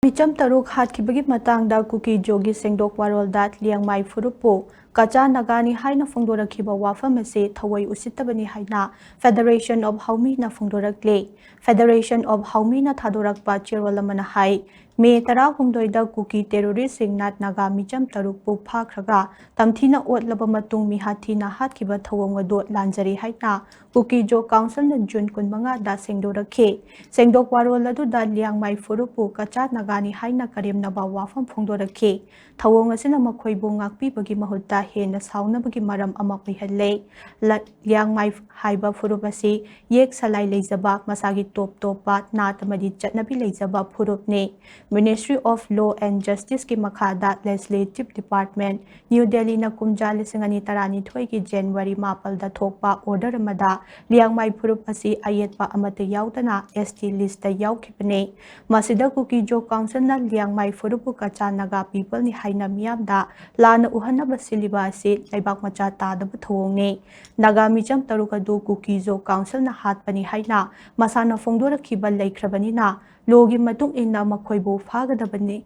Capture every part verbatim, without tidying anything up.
ꯃꯤꯆꯝ ꯇꯔꯨꯛ ꯍꯥꯠꯈꯤꯕꯒꯤ ꯃꯇꯥꯡꯗ ꯀꯨꯀꯤ ꯖꯣꯒꯤ ꯁꯦꯡꯗꯣꯛ ꯋꯥꯔꯣꯜꯗ ꯂꯤꯌꯥꯡꯃꯥꯏ ꯐꯨꯔꯨꯞꯄꯨ ꯀꯆꯥ ꯅꯥꯒꯥꯅꯤ ꯍꯥꯏꯅ ꯐꯣꯡꯗꯣꯔꯛꯈꯤꯕ ꯋꯥꯐꯝ ꯑꯁꯤ ꯊꯑꯣꯏ ꯎꯁꯤꯠꯇꯕꯅꯤ ꯍꯥꯏꯅ Federation of Haomina ꯐꯣꯡꯗꯣꯔꯛꯂꯤ꯫ Federation of Haomina ꯊꯥꯗꯣꯔꯛꯄ ꯆꯦꯔꯣꯜ ꯑꯃꯅ ꯍꯥꯏ, ꯃꯦ ꯇꯔꯥꯍꯨꯝꯗꯣꯏꯗ ꯀꯨꯀꯤ ꯇꯦꯔꯣꯔꯤꯁꯁꯤꯡꯅ ꯅꯥꯒꯥ ꯃꯤꯆꯝ ꯇꯔꯨꯛꯄꯨ ꯐꯥꯈ꯭ꯔꯒ ꯇꯝꯊꯤꯅ ꯑꯣꯠꯂꯕ ꯃꯇꯨꯡ ꯃꯤꯍꯥꯠ ꯊꯤꯅ ꯍꯥꯠꯈꯤꯕ ꯊꯧꯑꯣꯡ ꯑꯗꯨ ꯂꯥꯟꯖꯔꯤ ꯍꯥꯏꯅ ꯀꯨꯀꯤ ꯖꯣ ꯀꯥꯎꯟꯁꯤꯜꯅ ꯖꯨꯟ ꯀꯨꯟꯃꯉꯥꯗ ꯁꯦꯡꯗꯣꯔꯛꯈꯤ꯫ ꯁꯦꯡꯗꯣꯛ ꯋꯥꯔꯣꯜ ꯑꯗꯨꯗ ꯂꯤꯌꯥꯡꯃꯥꯏ ꯐꯨꯔꯨꯞꯄꯨ ꯀꯆꯥ ꯅꯥꯒꯥꯅꯤ ꯍꯥꯏꯅ ꯀꯔꯦꯝꯅꯕ ꯋꯥꯐꯝ ꯐꯣꯡꯗꯣꯔꯛꯈꯤ꯫ ꯊꯧꯑꯣꯡ ꯑꯁꯤꯅ ꯃꯈꯣꯏꯕꯨ ꯉꯥꯛꯄꯤꯕꯒꯤ ꯃꯍꯨꯠꯇ ꯍꯦꯟꯅ ꯁꯥꯎꯅꯕꯒꯤ ꯃꯔꯝ ꯑꯃ ꯑꯣꯏꯍꯜꯂꯦ꯫ ꯂ-, ꯂꯤꯌꯥꯡꯃꯥꯏ ꯍꯥꯏꯕ ꯐꯨꯔꯨꯞ ꯑꯁꯤ ꯌꯦꯛ ꯁꯂꯥꯏ ꯂꯩꯖꯕ, ꯃꯁꯥꯒꯤ ꯇꯣꯞ ꯇꯣꯞꯄ ꯅꯥꯠ ꯑꯃꯗꯤ ꯆꯠꯅꯕꯤ ꯂꯩꯖꯕ ꯐꯨꯔꯨꯞꯅꯤ꯫ Ministry of Law and Justiceꯀꯤ ꯃꯈꯥꯗ Legislative Department, ꯅ꯭ꯌꯨ ꯗꯦꯜꯂꯤꯅ ꯀꯨꯝꯖꯥ ꯂꯤꯁꯤꯡ ꯑꯅꯤ ꯇꯔꯥꯅꯤꯊꯣꯏꯒꯤ ꯖꯅꯋꯥꯔꯤ ꯃꯥꯄꯜꯗ ꯊꯣꯛꯄ order ꯑꯃꯗ ꯂꯤꯌꯥꯡꯃꯥꯏ ꯐꯨꯔꯨꯞ ꯑꯁꯤ ꯑꯌꯦꯠꯄ ꯑꯃꯠꯇ ꯌꯥꯎꯗꯅ S T listꯇ ꯌꯥꯎꯈꯤꯕꯅꯤ꯫ ꯃꯁꯤꯗ ꯀꯨꯀꯤ ꯖꯣ ꯀꯥꯎꯟꯁꯤꯜꯅ ꯂꯤꯌꯥꯡꯃꯥꯏ ꯐꯨꯔꯨꯞꯄꯨ ꯀꯆꯥ ꯅꯥꯒꯥ peopleꯅꯤ ꯍꯥꯏꯅ ꯃꯤꯌꯥꯝꯗ ꯂꯥꯟꯅ ꯎꯍꯟꯅꯕ ꯁꯤꯜꯂꯤꯕ ꯑꯁꯤ ꯂꯩꯕꯥꯛ ꯃꯆꯥ ꯇꯥꯗꯕ ꯊꯧꯑꯣꯡꯅꯤ꯫ ꯅꯥꯒꯥ ꯃꯤꯆꯝ ꯇꯔꯨꯛ ꯑꯗꯨ ꯀꯨꯀꯤ ꯖꯣ ꯀꯥꯎꯟꯁꯤꯜꯅ ꯍꯥꯠꯄꯅꯤ ꯍꯥꯏꯅ ꯃꯁꯥꯅ ꯐꯣꯡꯗꯣꯔꯛꯈꯤꯕ ꯂꯩꯈ꯭ꯔꯕꯅꯤꯅ, lawꯒꯤ ꯃꯇꯨꯡ ꯏꯟꯅ ꯃꯈꯣꯏꯕꯨ ꯐꯥꯒꯗꯕꯅꯤ꯫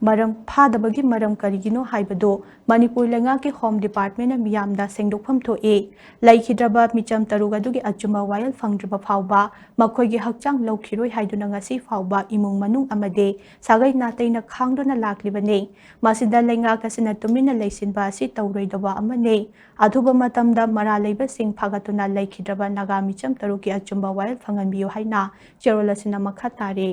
ꯃꯔꯝ ꯐꯥꯗꯕꯒꯤ ꯃꯔꯝ ꯀꯔꯤꯒꯤꯅꯣ ꯍꯥꯏꯕꯗꯨ ꯃꯅꯤꯄꯨꯔ ꯂꯩꯉꯥꯛꯀꯤ Home Departmentꯅ ꯃꯤꯌꯥꯝꯗ ꯁꯦꯡꯗꯣꯛꯐꯝ ꯊꯣꯛꯏ꯫ ꯂꯩꯈꯤꯗ꯭ꯔꯕ ꯃꯤꯆꯝ ꯇꯔꯨꯛ ꯑꯗꯨꯒꯤ ꯑꯆꯨꯝꯕ ꯋꯥꯌꯦꯜ ꯐꯪꯗ꯭ꯔꯤꯕ ꯐꯥꯎꯕ ꯃꯈꯣꯏꯒꯤ ꯍꯛꯆꯥꯡ ꯂꯧꯈꯤꯔꯣꯏ ꯍꯥꯏꯗꯨꯅ ꯉꯁꯤ ꯐꯥꯎꯕ ꯏꯃꯨꯡ ꯃꯅꯨꯡ ꯑꯃꯗꯤ ꯁꯥꯒꯩ ꯅꯥꯇꯩꯅ ꯈꯥꯡꯗꯨꯅ ꯂꯥꯛꯂꯤꯕꯅꯤ꯫ ꯃꯁꯤꯗ ꯂꯩꯉꯥꯛ ꯑꯁꯤꯅ ꯇꯨꯃꯤꯟꯅ ꯂꯩꯁꯤꯟꯕ ꯑꯁꯤ ꯇꯧꯔꯣꯏꯗꯧꯕ ꯑꯃꯅꯤ꯫ ꯑꯊꯨꯕ ꯃꯇꯝꯗ ꯃꯔꯥꯜ ꯂꯩꯕꯁꯤꯡ ꯐꯥꯒꯠꯇꯨꯅ ꯂꯩꯈꯤꯗ꯭ꯔꯕ ꯅꯥꯒꯥ ꯃꯤꯆꯝ ꯇꯔꯨꯛꯀꯤ ꯑꯆꯨꯝꯕ ꯋꯥꯌꯦꯜ ꯐꯪꯍꯟꯕꯤꯌꯨ ꯍꯥꯏꯅ ꯆꯦꯔꯣꯜ ꯑꯁꯤꯅ ꯃꯈꯥ ꯇꯥꯔꯤ꯫